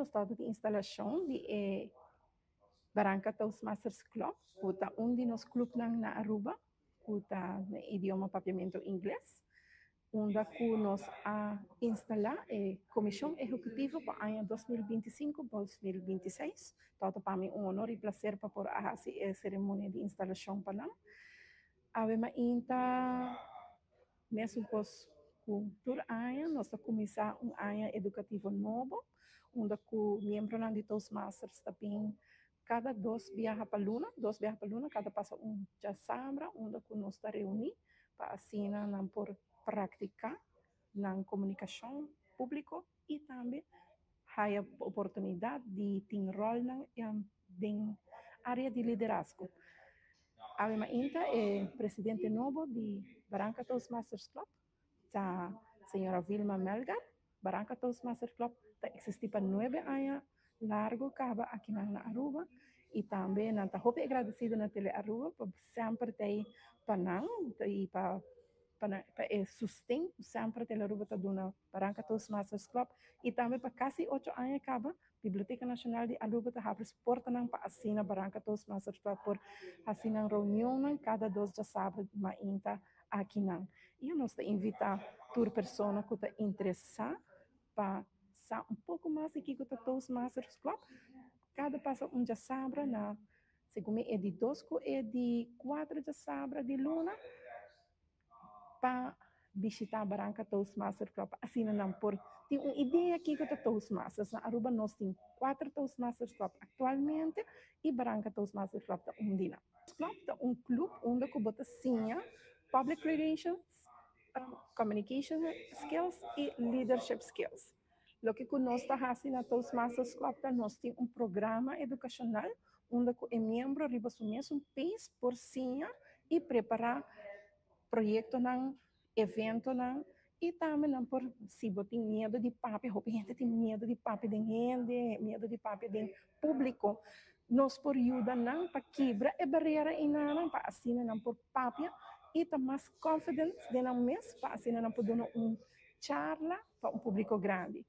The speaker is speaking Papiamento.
nos tabatin instalashon di e Baranka Toastmasters Club, ku ta un di nos klupnan na Aruba, ku ta na idioma papiamento ingles, unda ku nos a instalá e komishon ehekutivo pa aña 2025-2026. Tabata pa mi un honor i plaser pa por a hasi e seremonia di instalashon pa nan. Awe mainta, mesun kos ku tur aña, nos ta kuminsá un aña edukativo nobo, unda ku miembronan di Toastmasters ta bin kada 2 biaha pa luna, 2 biaha pa luna, kada pasa un djasabra, unda ku nos ta reuní pa asina nan por praktiká nan komunikashon públiko i tambe haya oportunidat di tin rolnan den área di liderazgo. Awe mainta e presidente nobo di Baranka Toastmasters Club ta señora Vilma Melgar. Baranka Toastmasters Club ta eksistí pa 9 aña largu kaba aki na Aruba i tambe nan ta hopi agradesido na Tele Aruba pa semper t'ei pa nan i pa e sosten semper Tele Aruba ta duna Baranka Toastmasters Club i tambe pa kasi 8 aña kaba Biblioteka Nashonal di Aruba ta habri su portanan pa asina Baranka Toastmasters Club por hasi nan reunionnan kada 2 djasabra mainta akinan. I nos ta invitá tur persona ku ta interesá pa sa un poko mas di kiko ta Toastmasters Club. Kada pasa un djasabra na, segun mi, e di 2 ku e di 4 djasabra di luna pa bishitá Baranka Toastmasters Club. Asina nan por tin un idea kiko ta Toastmasters. Na Aruba nos tin 4 Toastmasters Club aktualmente i Baranka Toastmasters Club ta un di nan. Club ta un club unda ku bo ta siña public relations, communication skills i leadership skills. Loke ku nos ta hasi na Toastmasters Club ta nos tin un programa edukashonal unda ku e miembro riba su mesun pace por siña i prepará proyektonan, eventonan i tambe nan por, si bo tin miedu di papia, hopi hende tin miedu di papia den hende, miedu di papia den públiko, nos por yuda nan pa kibra e barera einan pa asina nan por papia i ta mas confident den nan mes pa asina nan por duna un charla pa un públiko grandi.